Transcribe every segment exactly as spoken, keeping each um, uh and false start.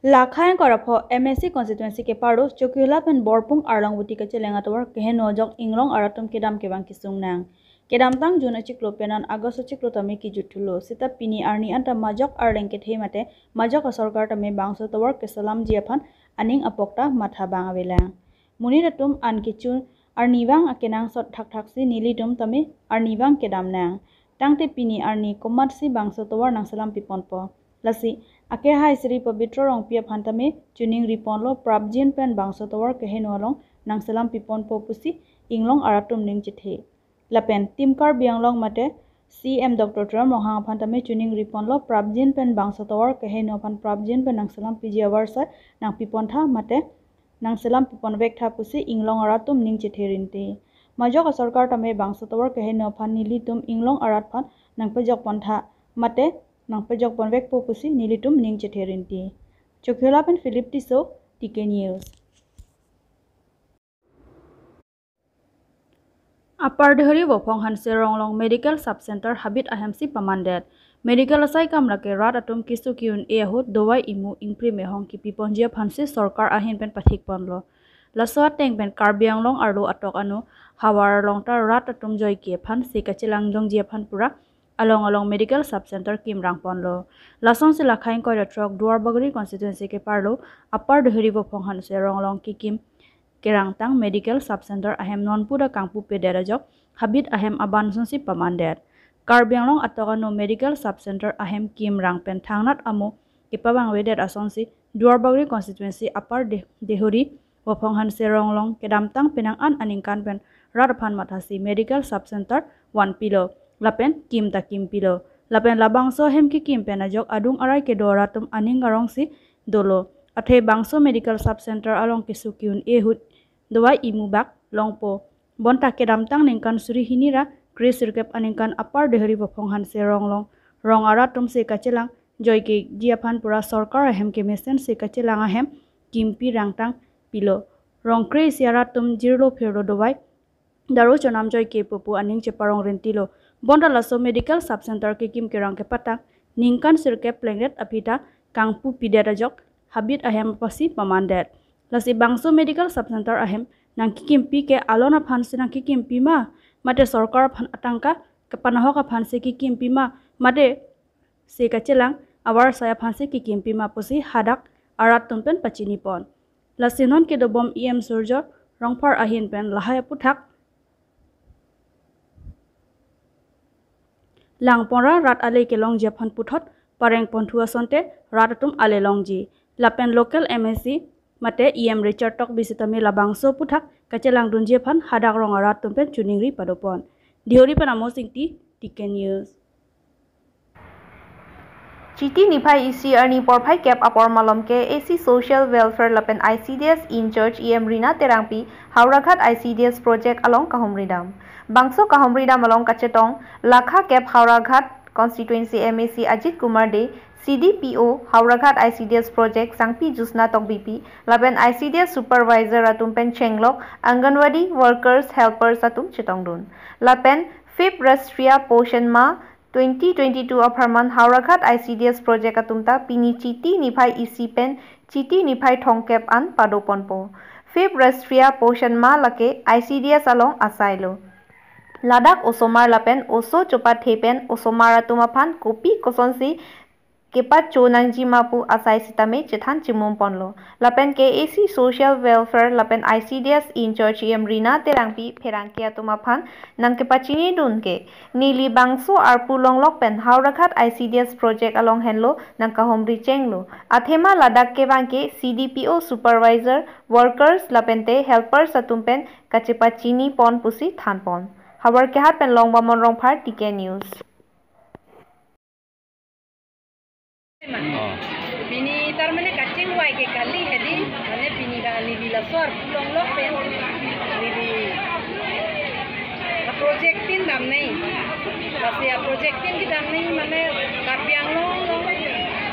Lakha ingkoi ra pho M A C constituency keparlo Chokihola pen Borpung arlong buti kacheleng atovar keheno ajok inglong arat atum kedam kevang kesung nang. Kedamtang June achiklo pen an August achiklo tame kejut thulo. Seta pini arni anta majok arleng kethe mate majok asorkar tame bangso tovar keselamji aphan aning apok ta matha bang avelang. Monit atum an kecho arnivang akenangsot thakthaksi nelitum tame arnivang kedam nang. Tangte pini arni komatsi bangso tovar nangselam piponpo. Lasi akehai Sri Pabitra Rongpi aphan tame choningri ponlo prapjin pen bangso tovar keheno along nangselam piponpo pusi inglong arat atum ning chethe. Lapen Team Karbi Anglong mate C M Doctor Tuliram Ronghang aphan tame choningri ponlo prapjin pen bangso tovar keheno aphan prapjin pen nangselam piji avarsai nangpipontha mate nangselam piponvek tha pusi inglong arat atum ning chethe rinti. Majok asorkar tame bangso tovar keheno aphan nelitum inglong arat aphan nangpejok pontha mate nangpejok ponvekpo pusi nelitum ning chethe rinti. Chokihola pen Philip Tisso, T K News. Upper Deihori Vophong Hanse Rong along Medical Sub Center habit ahemsi pamandet. Medical asai kam lake rat atum keso ke-un-e ahut dovai imu ingpri mehong kepiponji aphansi sorkar ahin pen pathik ponlo. Laso ateng pen Karbi Anglong arlo atok ano havar along ta rat atum joike aphan se kachelang jongji aphan pura along along Medical Sub Center kim rang ponlo. Lasonsi lakha ingkoi ra throk Duarbagori constituency keparlo Upper Deihori Vophong Hanse Rong along kekim kerangtang Medical Sub Center ahem nonpu ta kangpupedet ajok habit ahem aban sonsi pamandet. Karbi Anglong atok ano Medical Sub Center ahem kim rang pen thangnat amo kepavang avedet asonsi Duarbagori constituency Upper De-, Deihori Vophong Hanse Rong along kedamtang penang an aningkan pen rat aphan mathasi Medical Sub Center vanpilo lapen kim ta kimpilo. Lapen labangso ahem kekim pen ajok adung arai kedo rat atum aning arongsi dolo. Athe bangso Medical Sub Center along keso ke-un-e ahut dovai imu bak longpo. Bonta kedamtang ningkan suri hini ra kre sirkep aningkan Upper Deihori Vophong Hanse Rong along rong arat atum se kachelang joikeji aphan pura sorkar ahem kemesen se kachelang ahem kimpi rangtang pilo. Rong kre isi arat atum jirlo phirlo dovai daru chonam joike pupu aning cheparong rintilo. Bonta laso Medical Sub Center kekim kerang kepatang ningkan sirkep plengdet aphi ta kangpupidet ajok habit ahem apotsi pamandet. Lasi bangso Medical Sub Center ahem nangkekimpi ke alon aphansi nangkekimpi ma, mate sorkar aphan atangka kepanahok aphansi kekimpi ma, mate se kachelang avarsai aphansi kekimpi ma pusi hadak arat atum pen pachini pon. Lasi non kedobom E M Surjo Rongphar ahin pen lahai aputhak lang pon ra rat ale kelongji aphan puthot pareng ponthu asonte rat atum ale longji. Lapen local M A C mate E M Richard Tokbi sitame labangso aputhak kachelang dunji aphan hadak rong arat atum pen choningri padopon. Deihori pen Amos Ingti, T K News. Chiti niphai isi arni porphai kep apor malom K A C Social Welfare lapen I C D S in-charge E M Rina Terangpi Howraghat I C D S project along kahumridam. Bangso kahumridam along kachetong lakha kep Howraghat constituency M A C Ajit Kumar Dey, C D P O Howraghat I C D S project Sangpi Jyotsna Tokbipi lapen I C D S supervisor atum pen chenglok Anganwadi workers helpers atum chetongdun. Lapen fifth Rashtriya Poshan Maah twenty twenty-two apharman Howraghat I C D S project atum ta pini Chiti niphai isi pen Chiti niphai thomkep an padoponpo. Fifth Rashtriya Poshan Maah lake I C D S along asailo. Ladak osomar lapen oso chopathe pen osomar atum aphan kopi kosonsi kepacho nangji ma pu asai sitame chethan chimum ponlo. Lapen K A C Social Welfare lapen I C D S in-charge E M Rina Terangpi pherangke atum aphan nangkepachinidun ke neli bangso arpu longlok pen Howraghat I C D S project along henlo nangkahumri chenglo. Athema ladak kevang ke C D P O supervisor, workers lapente helpers atum pen kachepachini pon pusi thanpon. Howraghat pen Longbamon Rongphar, T K News. Oh. Pini tar mane kachingvai ke kali hedi, mane pini ka neli laso arpu longlok pen, neli a project tin damnei, lasi a project tin kedamnei mane Karbi Anglong along,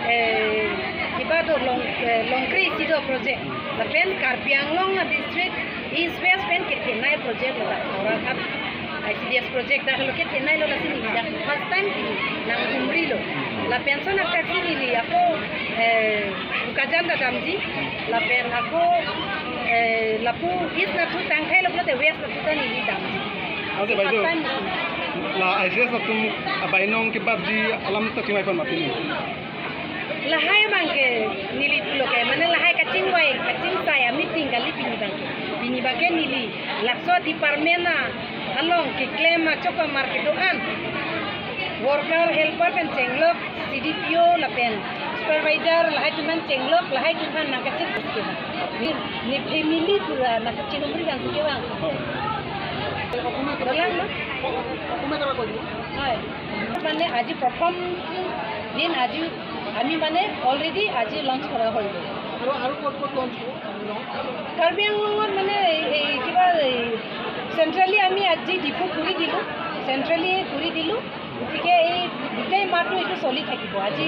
eh, iba do long, eh, long kre isi do project, lapen Karbi Anglong a district East West pen kethenei project lo dak, Howraghat I C D S project dak lo kethenei lo, lasi neli dak first time pini nanghumrilo. Lapen lason attack si neli ako, eh, Kajan ta damji, lapen ako, eh, lapu East nathu tangkai lapu te West nathu ta neli damji. Ase, bai, first time. La I C S atum abainong kebatji alam ta chingvai pon ma pini. Lahai abangke neli pulo ke, mane lahai kachingvai, kachingsai a-meeting kali pini abangke. Pini abangke neli laso department a along keklem achok amar kedo-an worker, helper pen chenglok, C D P O lapen supervisor lahai atum aphan chenglok, lahai atum aphan nangkachek bus ke. Ne, ne family pura nangkachek umri kan ke bang. Dolang na? Hoi. Mane আজি প্ৰথম দিন, আজি আমি মানে already আজি launch কৰা হৈ গ'ল। আৰু, আৰু ক'ত ক'ত launch হ'ব? Karbi Anglong ত মানে এই, এই কিবা এই centrally আমি আজি Diphu কৰি দিলোঁ, centrally কৰি দিলোঁ। গতিকে এই গোটেই মাহটো এইটো চলি থাকিব। আজি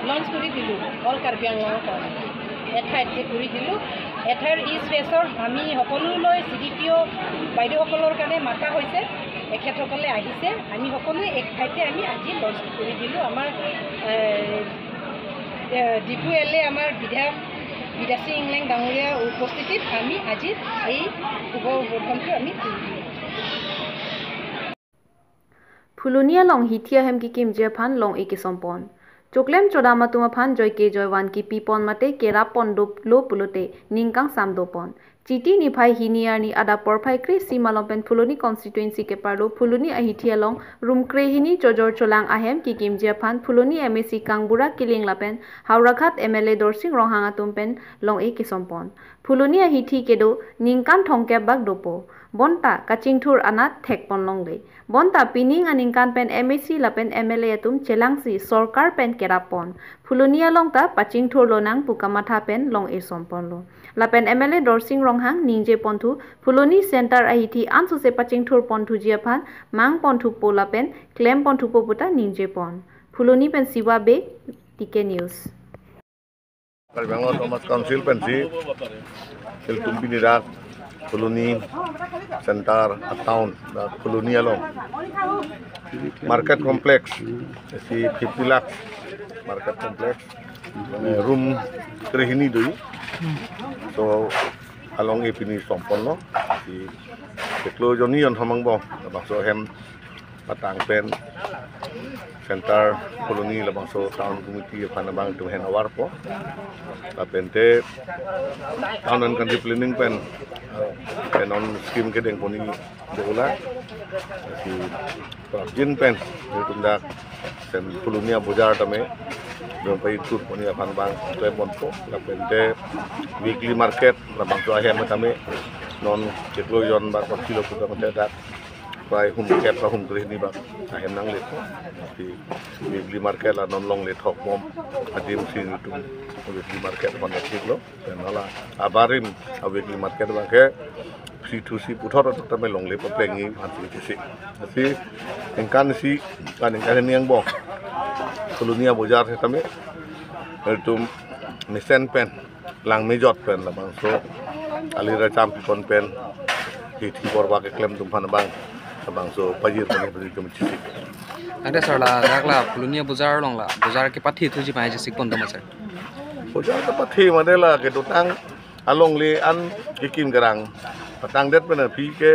launch কৰি দিলোঁ all Karbi Anglong ৰ কাৰণে। এঠাইত যে কৰি দিলোঁ, এঠাইৰ East West ৰ আমি সকলোলৈ, C D P O বাইদেউসকলৰ কাৰণে মাতা হৈছে, এখেতসকলে আহিছে, আমি সকলোৱে এক ঠাইতে আমি আজি launch কৰি দিলোঁ। আমাৰ, এ, এ, ডিফু L A আমাৰ বিধায়ক বিদ্যাশ্ৰী ইংলেং ডাঙৰীয়া উপস্থিতিত আমি আজি এই শুভ উদ্বোধনটো আমি কৰি দিলোঁ। Phuloni along hithi ahem kekimji aphan long-e kesompon. Choklem chodam atum aphan joike joivan kipipon mate kerap pon dolo pulote ning kangsam dopon. Chiti niphai hini arni adap porphai kre-isi malom pen Phuloni constituency keparlo Phuloni ahithi along room krehini chojor cholang ahem kekimji aphan Phuloni M A C Kangbura Killing lapen Howraghat M L A Dorsing Ronghang atum pen long-e kesompon. Phuloni ahithi kedo ningkan thomkep bak dopo. Bonta kachingthur anat thekpon longle. Bonta pining aningkan pen M A C lapen M L A atum chelangsi sorkar pen kerap pon. Phuloni along ta pachingthur lonang pu kamatha pen long-e somponlo. Lapen M L A Dorsing Ronghang ningje ponthu, Phuloni center ahithi ansose pachingthur ponthuji aphan mang ponthupo lapen klem ponthupo puta ningje pon. Phuloni pen Siva Bey, T K News. Karbi Anglong Autonomous Council pensi ilitum pini dak Phuloni center a-town, dak Phuloni along market complex, isi fifty lakhs market complex, mane room krehini do. So along-e pini somponlo, si chiklo jonni jon hamang bong, labangso ahem patang pen center Phuloni labangso town committee aphan abang itum hand over po. Lapen te town and country planning pen, eh, pen non scheme kedeng poni dola. Si prapjin pen itum dak sen Phuloni abojar tame dong pai tur poni aphan abang klem ponpo. Lapen te weekly market labangso ahem tame non chiklo jon bak pachilo puta mate dak prai hum kep ba hum krehini bak ahem nangle. Si weekly market la non longle thok bom adim si itum weekly market pon thiklo. Pen hala abarim a-weekly market abangke si thu si puthot tame longle paplengji aphan si tisi. Si ningkan isi, kan ningkan hini angbong Phuloni abojar setame itum mesen pen, lang mejot pen labangso ali racham pipon pen hithi borwa keklem atum aphan abang labangso pajir pon itum chisi. Ante sir, la dak la Phuloni abojar along la bojar kepathi thuji pai chesik pon doma sir? Bojar kepathi mane la kedotang alongle an kekim kerang patangdet pen aphi ke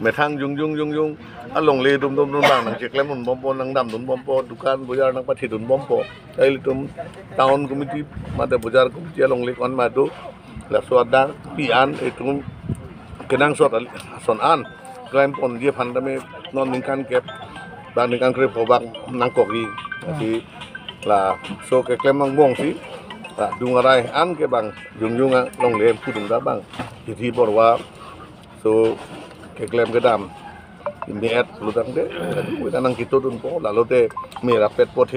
methang jongjong jongjong alongle dum dum dum bang nangcheklem dun bompo, nangdam dun bompo, dukan bojar nangpathi dun bompo. Ilitum town committee mate bojar committee alongle kon ma do, laso adang pi an itum kenangsot ason an klem ponji aphan tame non ningkan kep ba ningkan krepho bak nangkokji. Jadi laso keklem angbong si la dung arai an ke bang jongjong alongle pudung da bang hithi borwa so keklem kedam me-et lutang de, kita nangkito dunpo, lalo te me rapet po the.